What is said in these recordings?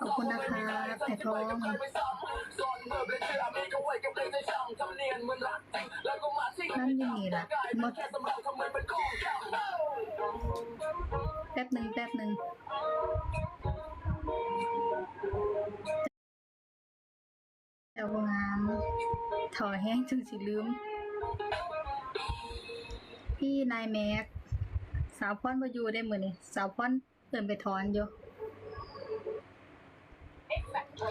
ຂອບຄຸນນະຄະ ອ້າຍທອງ. ນັ່ງຢູ່ນີ້ລະ ໝົດ. ແປັບໜຶ່ງ ແປັບໜຶ່ງ. ເຈົ້າງາມ ເຖົ້າແຮງຈົນຊິລືມ. ພີ່ນາຍແມັກ ສາວພອນບໍ່ຢູ່ເດ້ມື້ນີ້ ສາວພອນເອີ້ນໄປຖອນຢູ່.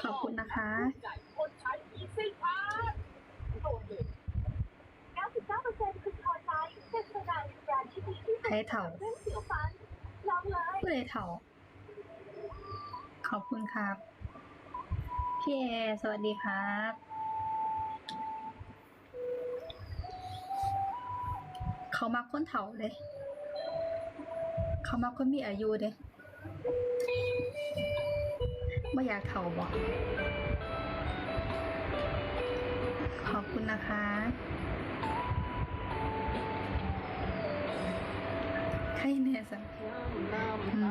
ຂອບຄຸນນະຄະ. ໃຜເຖົ້າ? ຜູ້ໃດເຖົ້າ? ຂອບຄຸນຄັບ ພີ່ແອ ສະຫວັດດີຄັບ. ເຂົາມັກຄົນເຖົ້າເດ້ ເຂົາມັກຄົນມີອາຍຸເດ້. ບໍ່ຢາກເຖົ້າບໍ? ຂອບຄຸນນະຄະ. ໃຄແນ່ຊັ້ນ. ອືມ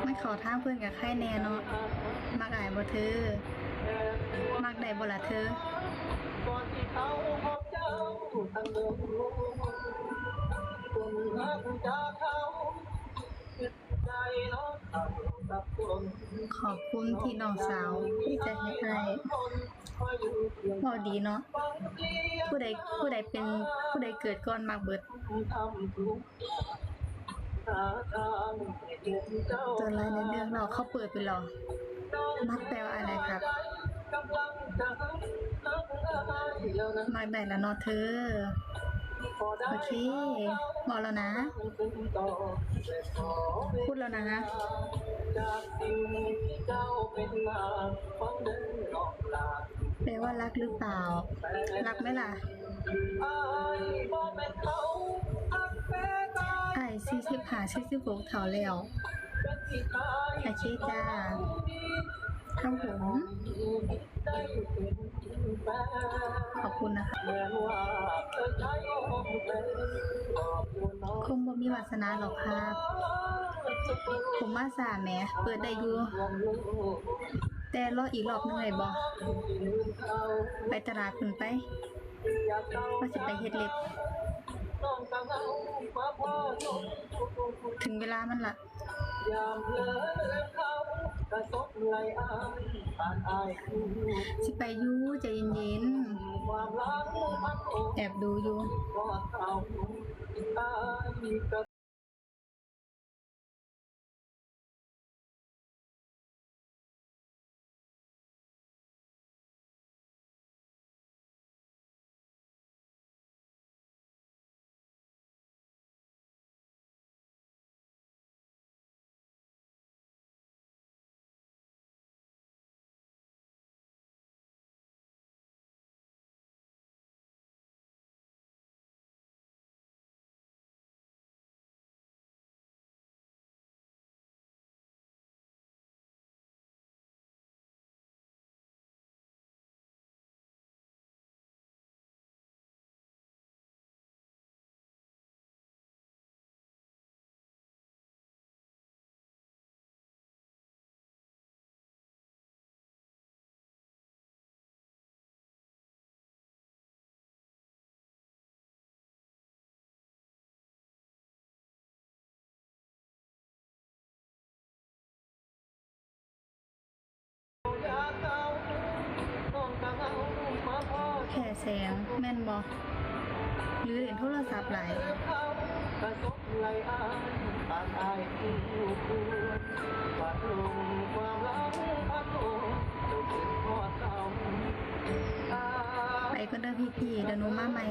ມັນເຂົ້າທາງເພິ່ນກະໃຄແນ່ເນາະ. ມັກອ້າຍບໍ່ເທີ? ມັກໄດ້ບໍ່ລະເທີ? ຂອບຄຸນທີ່ນ້ອງສາວມີໃຈໃຫ້ອ້າຍ. ເວົ້າດີເນາະ ຜູ້ໃດ ຜູ້ໃດເປັນ ຜູ້ໃດເກີດກ່ອນມັກເບິດ. ຕົວລາຍໃນເລື່ອງເລົ່າ ເຂົາເປີດໄປແລ້ວ. ມັກແປວອາໄລຄັບ ມັກໄດ້ລະເນາະເທີ. ໂອເຄ ເວົ້າແລ້ວນະ ພຸດແລ້ວນະ. ແປວ່າລັກຫຼືເປົ່າ? ລັກໄໝລະ? ອ້າຍສີ່ສິບຫ້າ ສີ່ສິບຫົກ ເຖົ້າແລ້ວ. ໂອເຄຈ້າ ຄັບຜົມ. ຂອບຄຸນນະຄະ. ຄົງບໍ່ມີວາສະໜາດອກຄັບ ຜົມມາຊ້າແໝ ເປີດໄດ້ຢູ່. ແຕ່ລໍອີກລອບໜຶ່ງໄດ້ບໍ່? ໄປຕະຫຼາດພຸ້ນໄປ ວ່າຊິໄປເຮັດເລັບ. ເຖິງເວລາມັນລະ. ຊິໄປຢູ່ ໃຈເຢັນໆ ແອບດູຢູ່. ແຜ່ແສງແມ່ນບໍ່ ຫຼືເຫຼັ້ນໂທລະສັບຫຼາຍ? ໄປກ່ອນເດີພີ່ໆ ດຽວໜູມາໃໝ່.